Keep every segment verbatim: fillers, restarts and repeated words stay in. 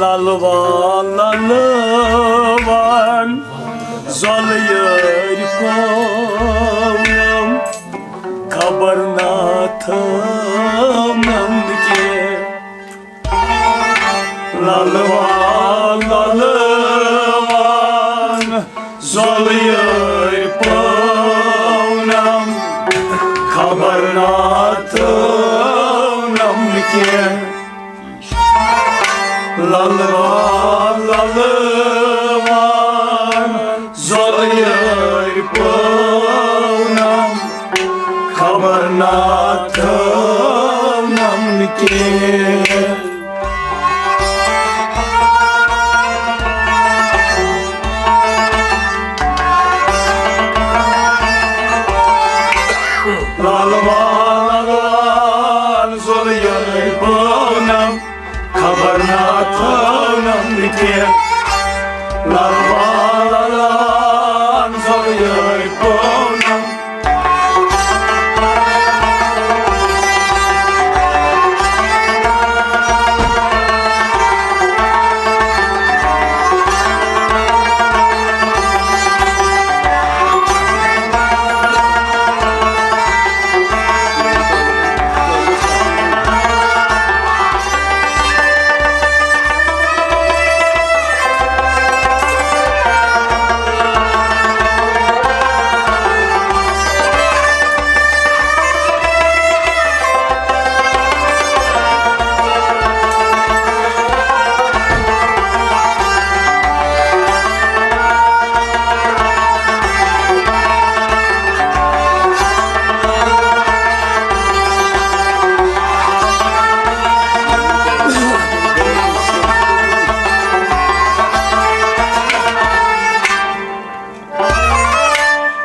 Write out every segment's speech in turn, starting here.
لالوان، لالوان، زۄلہٕ یٲرۍ پونم، خبر ناتھ نم کینٛہہ۔ لالوان، لالوان، زۄلہٕ یٲرۍ پونم، خبر ناتھ نم کینٛہہ۔ لالوان، لالوان، زۄلہٕ یٲرۍ پونم، خبر ناتھ نم کینٛہہ۔ لالوان، لالوان، زۄلہٕ یٲرۍ پونم، خبر ناتھ نم کینٛہہ۔ لالوان، لالوان، زۄلہٕ یٲرۍ پونم۔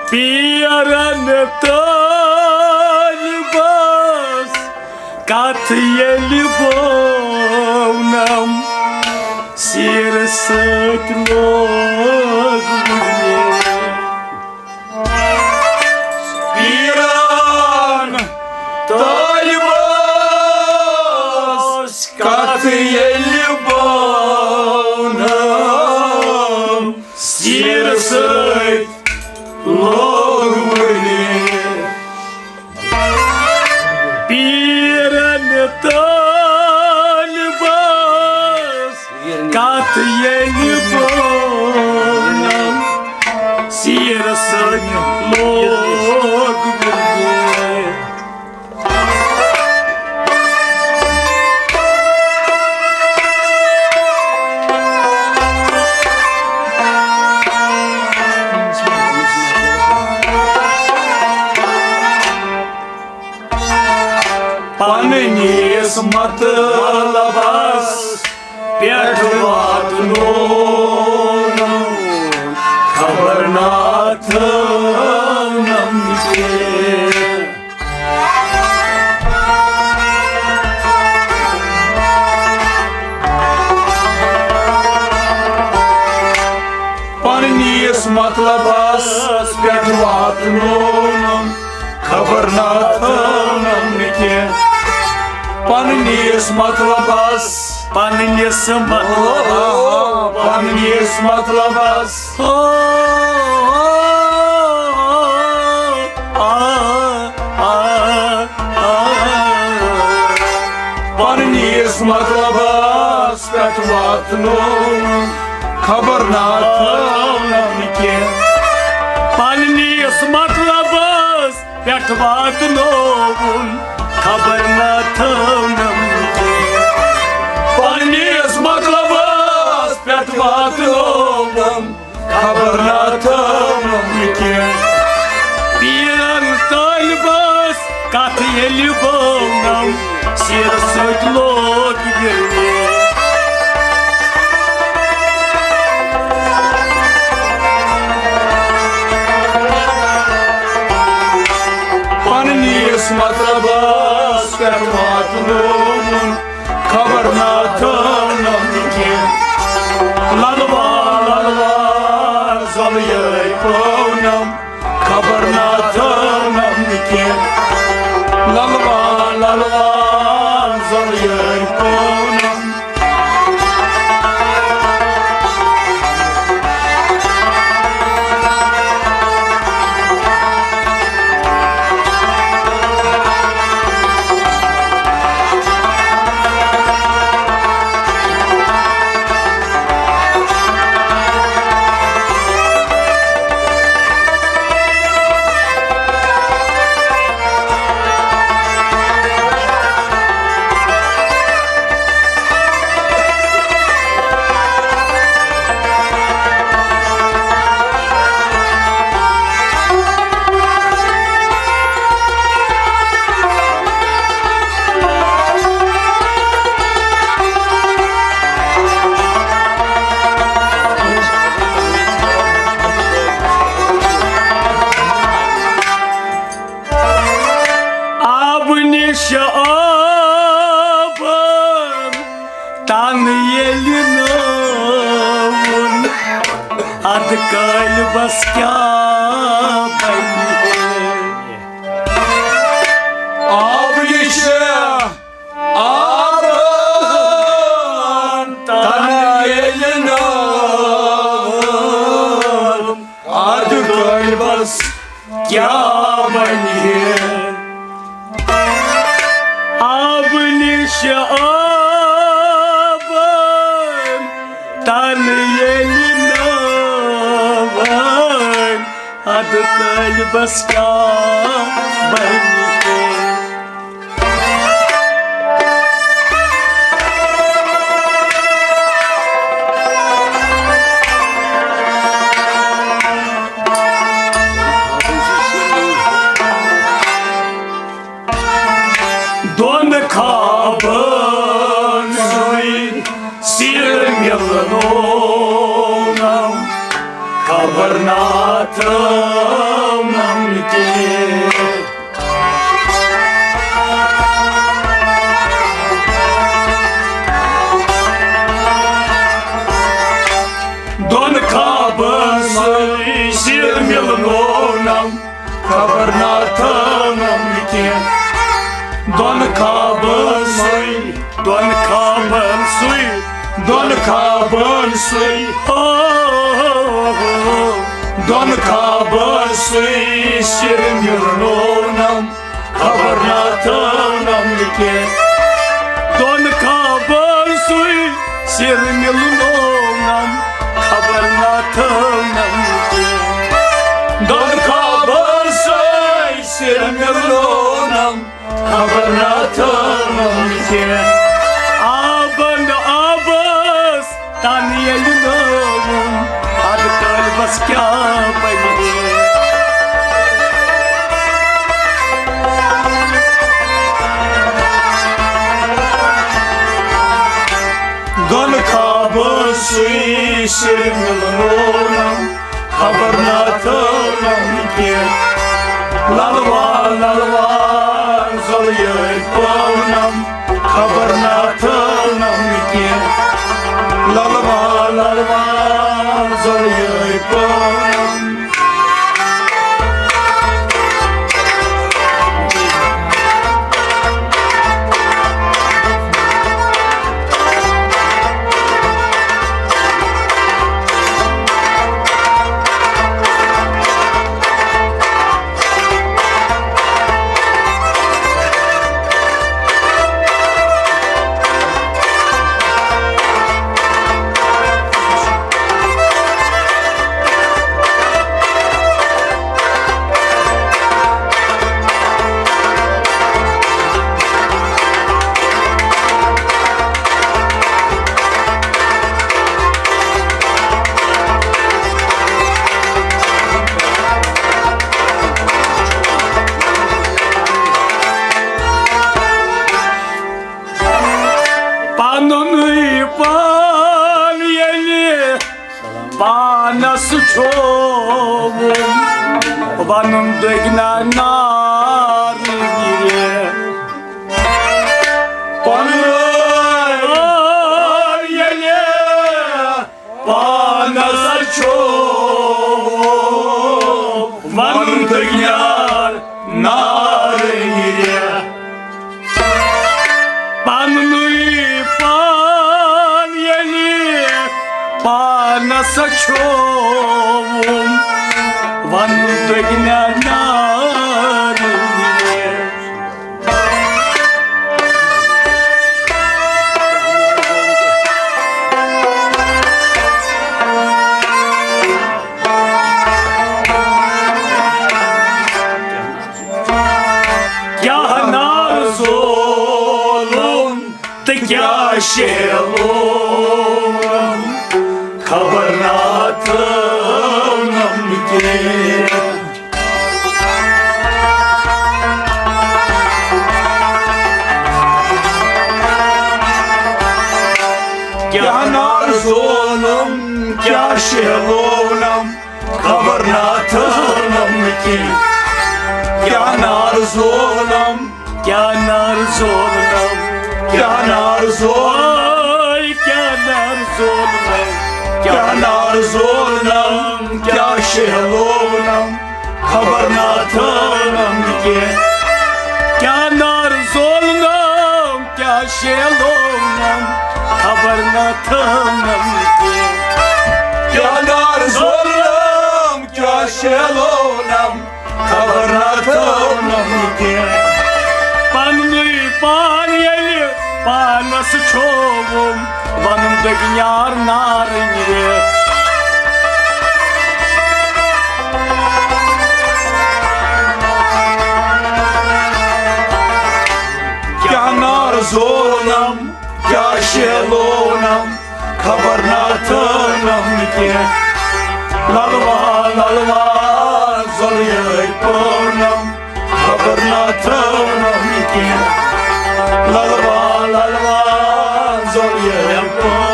پیرن طٲلبس کتھ ییٚلہِ بونم، سیٖرٕ سۭتۍ لوگ وُنہِ۔ پیرن طٲلبس کتھ ییٚلہِ بونم، سیٖرٕ سۭتۍ لوگ وُنہِ۔ پیرن طٲلبس کتھ ییٚلہِ بونم، سیٖرٕ سۭتۍ لوگ وُنہِ۔ پننِس مطلبس پٮ۪ٹھ واتنوونم، خبر ناتھ نم کینٛہہ۔ پننِس مطلبس پٮ۪ٹھ واتنوونم، خبر ناتھ نم کینٛہہ۔ پننِس مطلبس، پننِس مطلبس، پننِس مطلبس۔ پننِس مطلبس پٮ۪ٹھ واتنووُن، خبر ناتھ نم کینٛہہ۔ پننِس مطلبس پٮ۪ٹھ واتنووُن، خبر ناتھ نم کینٛہہ۔ پننِس مطلبس پٮ۪ٹھ واتنووُن، خبر ناتھ نم کینٛہہ۔ پیرن طٲلبس کتھ ییٚلہِ بٲونم، سیرٕ سۭتۍ لوگ وُنہِ۔ پننِس مطلبس پٮ۪ٹھ واتنووُن، خبر ناتھ نم کینٛہہ۔ للوان، للوان، زۄلہٕ یٲرۍ پٲونم، خبر ناتھ نم کینٛہہ۔ للوان، للوان، زۄلہٕ یٲرۍ پٲونم۔ تن ییٚلہِ نٲوُن، ادٕ قٲلبس کیٛاہ بنہِ ہے؟ آب نِش آب تن ییٚلہِ نٲوُن، ادٕ قٲلبس کیٛاہ بنہِ ہے؟ آبہٕ نِش آبَن تَن ییٚلہِ نٲوَن، اَدٕ قٲلبَس کیٛاہ بَنہِ ہے؟ دۄن خوابن سۭتۍ سِر مِلنوونم، خبر ناتھٲونم تہِ۔ دۄن خوابن سۭتۍ سِر مِلنوونم، خبر ناتھٲونم کینٛہہ۔ دۄن خوابن سۭتۍ، دۄن خوابن سۭتۍ، دۄن خوابن سۭتۍ، او، دۄن خوابن سۭتۍ سِر مِلنوونم، خبر ناتھٲونم کینٛہہ۔ دۄن خوابن سۭتۍ سِر مِلنوونم، خبر ناتھٲونم کینٛہہ۔ دۄن خوابن سۭتۍ سِر مِلنوونم، خبر ناتھٲونم کینٛہہ۔ آبن آبس تَن ییٚلہِ نٲوُن، اَدٕ قٲلبَس کیٛاہ بَنہِ؟ دۄن خوابن سۭتۍ سِر مِلنوونم، خبر ناتھٲونم کینٛہہ۔ للوان للوان زۄلہٕ یٲرۍ پٲونم، خبر ناتھٲونم کینٛہہ۔ للوان للوان زۄلہٕ یٲرۍ پٲونم۔ پنُنُے پان ییٚلہِ پانس چھووُم، ونُن دٔگۍ نا نار گِرِ۔ پنُن ییٚلہِ پانس چھووُم، ونُن دٔگۍ نا نار گِرِ۔ پننُے پان ییٚلہِ پانس چھووُم، ونُن دٔگۍ نا نار۔ کیٛاہ نار زولُم تہٕ کیٛاہ شیلُم، خبر ناتھٲونم کینٛہہ۔ کیٛاہ نار زولُم، کیٛاہ شیلونم، خبر ناتھٲونم کینٛہہ۔ کیٛاہ نار زولُم، کیٛاہ نار زولُم، کیٛاہ نار زولُم۔ زولنم، کیٛاہ نار زولنم، کیٛاہ شیہلونم، خبر نہ تھٲونم کینٛہہ۔ کیٛاہ نار زولنم، کیٛاہ شیہلونم، خبر نہ تھٲونم کینٛہہ۔ کیٛاہ نار زولنم، کیٛاہ شیہلونم، خبر نہ تھٲونم کینٛہہ۔ پننُے پان ییٚلہِ پانس چھووُم، ونُن دٔگۍ نار نارٕنۍ وے۔ کیٛاہ نار زولنم، کیٛاہ شیلونم، خبر نہ تھٲونم کینٛہہ۔ للوا للوا زۄلہٕ یٲرۍ پٲونم، خبر نہ تھٲونم کینٛہہ۔ للوا للوا زۄلہٕ یٲرۍ پٲونم۔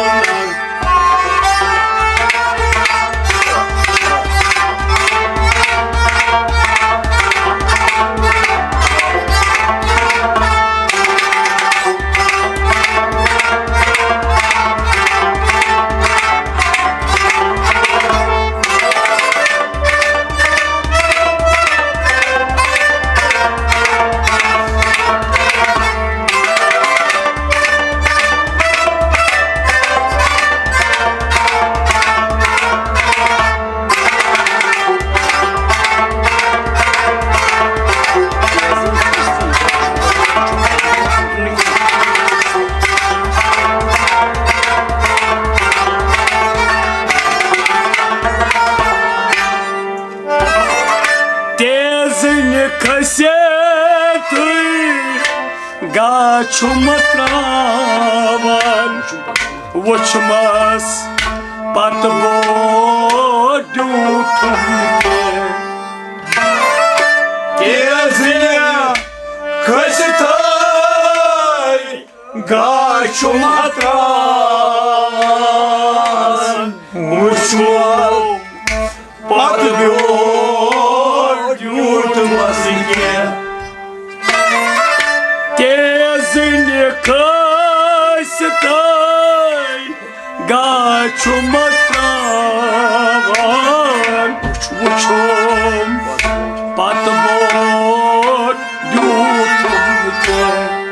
تیزٕنۍ کھٔسِتھ گاچھُ متراوان، وُچھمس پتہٕ بوٚڑ ڈیوٗٹھُن تہِ۔ تیزٕنۍ کھٔسِتھٕے گاچھُ متراوان، وُچھمس پتہٕ بیوٗٹھ بیوٗٹھ مس کینٛہہ۔ تیزٕنۍ کھٔسۍ تَے گاچھُ متراوان، وُچھُم پتہٕ بیوٗٹھ بیوٗٹھ کینٛہہ۔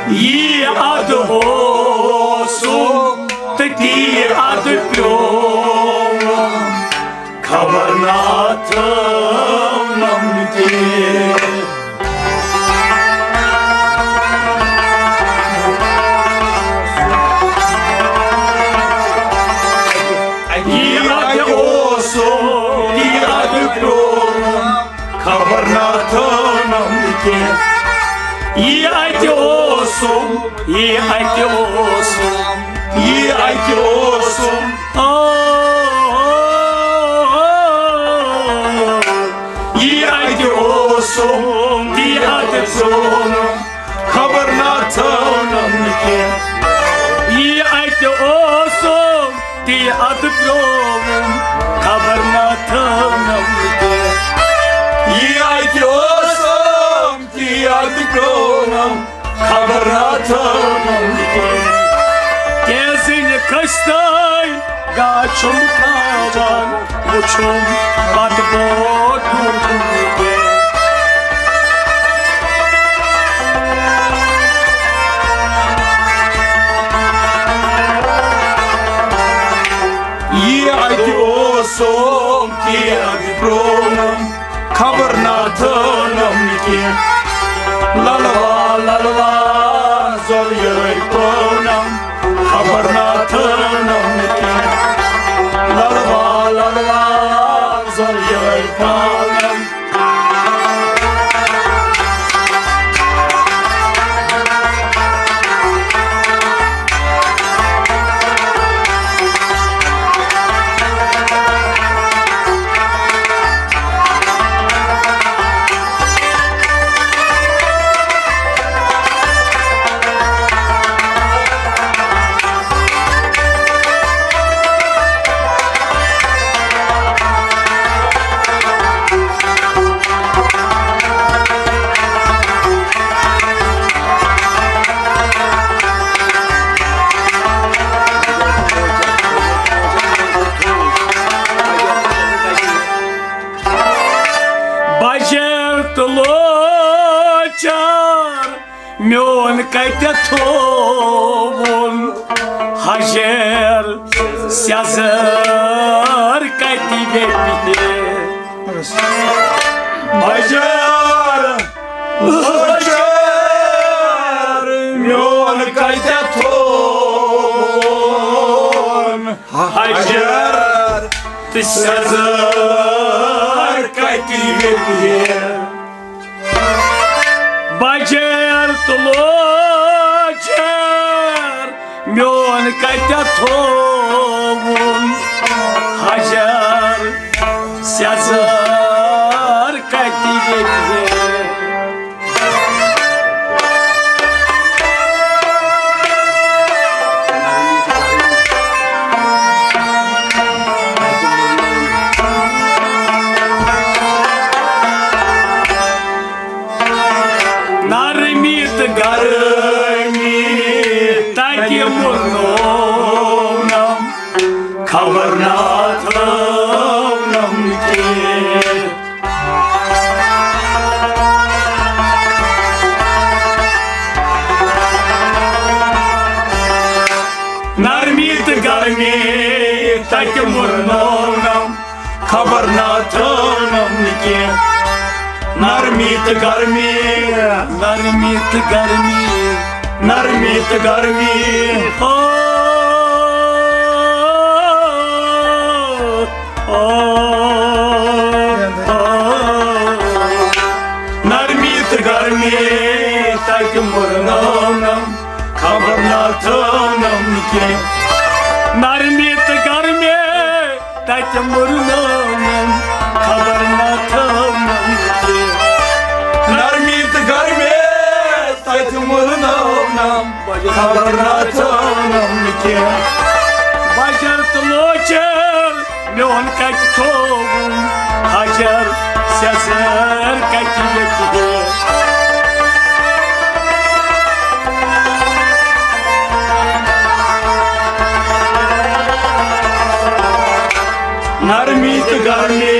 یی ادٕ اوسُم تہٕ تی ادٕ پیوم، خبر ناتھ نمتی۔ یہِ اَتہِ اوسُم، یہِ اَتہِ پیوٚم، خبر نہ تھٲونم کینٛہہ۔ یہِ اَتہِ اوسُم، یہِ اَتہِ اوسُم، یہِ اَتہِ اوسُم۔ آ، یہِ اَتہِ اوسُم، یہِ اَتہِ پیوٚم، خبر نہ تھٲونم کینٛہہ۔ یہِ اَتہِ اوسُم، یہِ اَتہِ پیوٚم، خبر نہ تھٲونم کینٛہہ۔ یہِ اَتہِ اوسُم، یہِ اَتہِ پیوٚم، خبر نہ تھٲونم کینٛہہ۔ تیزٕنۍ کھٔسۍ تَے گاچھُم تراوان، وُچھُم پتہٕ بوٚڑ ڈوٗٹھُم تہِ۔ یہِ اَتہِ اوسُم، یہِ اَتہِ پیوٚم، خبر نہ تھٲونم کینٛہہ۔ للوا للوا زۄل یٲرۍ پٲونم، خبر نہ تھٲونم کینٛہہ۔ للوا للوا زۄل یٲرۍ پٲونم۔ کتہِ تھووُن حجر سیزر کتہِ ویپہِ؟ بجار، بجار میون کتہِ تھووُن حجر تہٕ سیزر کتہِ ویپہِ؟ بجر تہٕ لوچر میون کتہِ تھووُن حجر سیزر کتہِ ویپہِ؟ نرمی تہٕ گرمی تتہِ مُرنوونم، خبر نہ تھٲونم کینٛہہ۔ نرمی تہٕ گرمی تتہِ مُرنوونم، خبر نہ تھٲونم نہٕ کینٛہہ۔ نرمی تہٕ گرمی، نرمی تہٕ گرمی، نرمی تہٕ گرمی۔ او، او، او۔ نرمی تہٕ گرمی تتہِ مُرنوونم، خبر نہ تھٲونم کینٛہہ۔ نرمی تہٕ گرمی تتہِ مُرنوونم، خبر نہ تھٲونم کینٛہہ۔ نرمی تہٕ گرمی تتہِ مُرنوونم، خبر نہ تھٲونم کینٛہہ۔ بجر تہٕ لوچر میون کتہِ تھووُن حجر سیزر کتہِ ویپہِ؟ نرمی تہٕ گرمی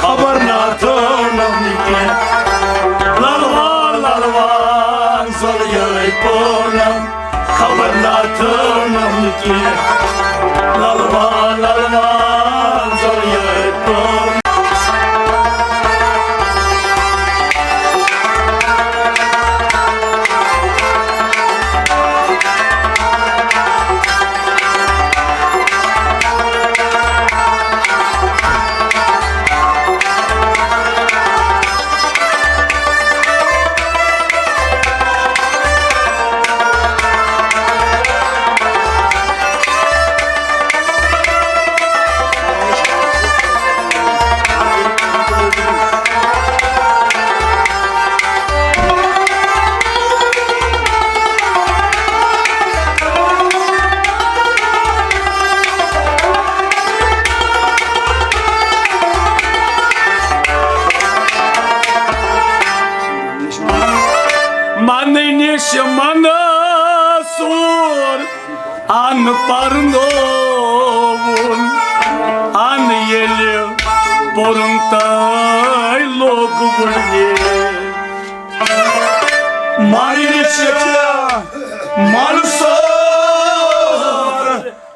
خبر نہ تھٲونم کینٛہہ۔ للوان للوان زۄل یٲرۍ پونم، خبر نہ تھٲونم کینٛہہ۔ للوان للوان زۄل یٲرۍ پونم۔ من نِش منصور ان پرنووُن، ان ییٚلہِ پوٚرُن تہٕ لوٚگ وُنہِ۔ من نِش منصور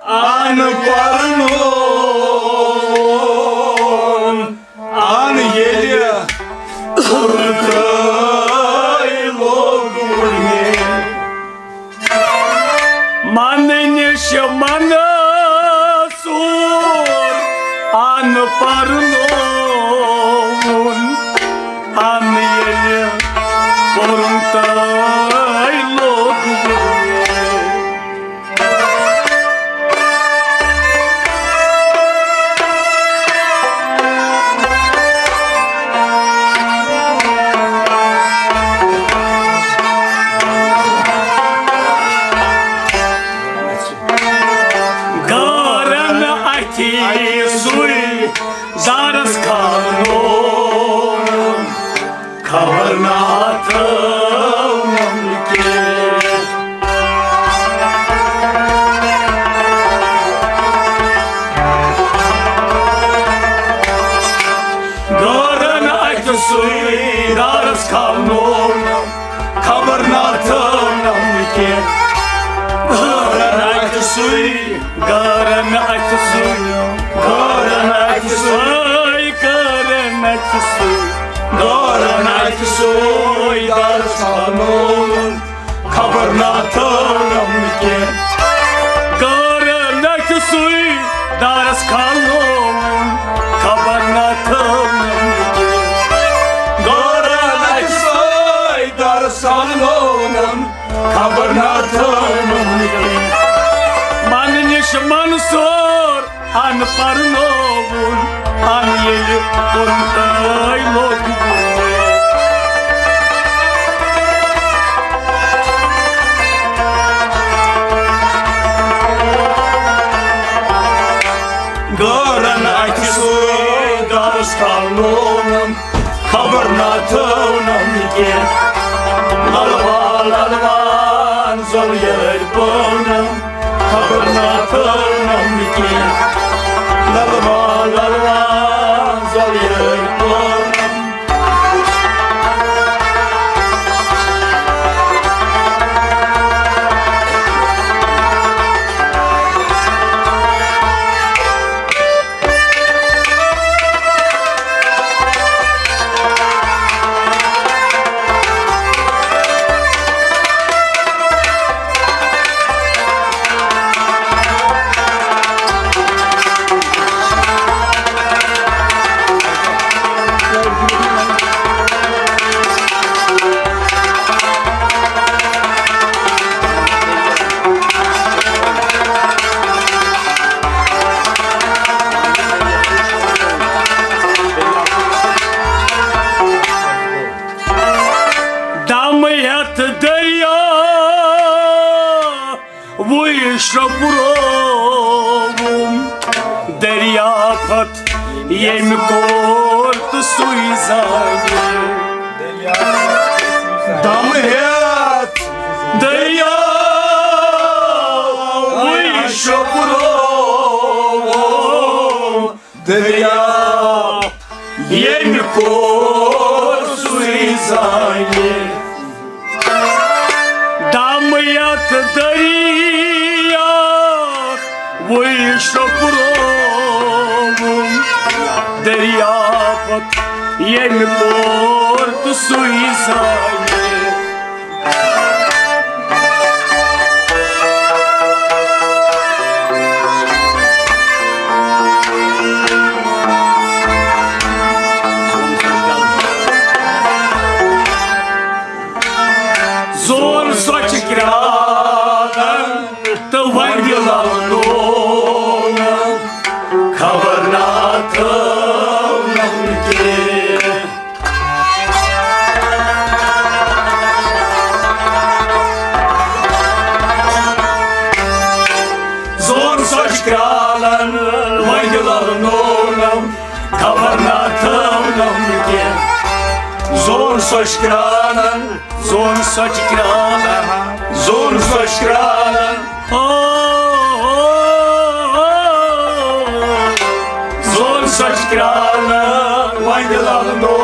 ان پرنووُن، ان ییٚلہِ پوٚرُن تہٕ لوٚگ وُنہِ۔ من نِش منصور ان پرنووُن، ان ییٚلہِ پوٚرُن تہٕ لوٚگ وُنہِ۔ گارن اتھی سُے دارس کھالنوو، خبر نہ تھٲونم خبر ناتھٲونم کینٛہہ۔ گارن اتھِ سُے، گارن اتھِ سُے، گارن اتھِ سُے، گارن اتھِ سُے، گارن اتھِ سُے، دارس کھالنووُن۔ خبر ناتھٲونم کینٛہہ۔ گارن اتھِ سُے، دارس کھالنووُن۔ خبر ناتھٲونم کینٛہہ۔ گارن اتھِ سُے، دارس کھالنوونم۔ خبر ناتھٲونم کینٛہہ۔ من نِش منصور ان پرنووُن، ان ییٚلہِ کوٚرُن تہٕ لوٚگ۔ گارن اتھِ سُے، دارس کھالنوونم۔ خبر ناتھٲونم کینٛہہ۔ للوا للوان زۄل یٲرۍ پٲونم۔ خبر ناتھٲونم کینٛہہ۔ للوا للوان زۄل یٲرۍ پٲونم۔ دم ہیتھ دریا وُے شرٛپرووُم۔ دریافت ییٚمہِ کوٚر تہٕ سُے زانہِ۔ دم ہیتھ دریا وُے شرٛپرووُم۔ دریا ییٚمہِ کوٚر سُے زانہِ۔ دم یتھ دریا وُے شرٛپرووُم۔ دریافت ییٚمہِ کوٚر تہٕ سُے زانہِ۔ زون سۄچہِ کرٛالن تہٕ وۄنۍ للنوونم۔ خبر ناتھٲونم کینٛہہ۔ زون سۄچہِ کرٛالن وۄنۍ للنوونم۔ خبر ناتھٲونم کینٛہہ۔ زون سۄچہِ کرٛالن، زون سۄچہِ کرٛالن، زون سۄچہِ کرٛالن۔ او، او، او، او۔ زون سۄچہِ کرٛالن وۄنۍ للنوونم۔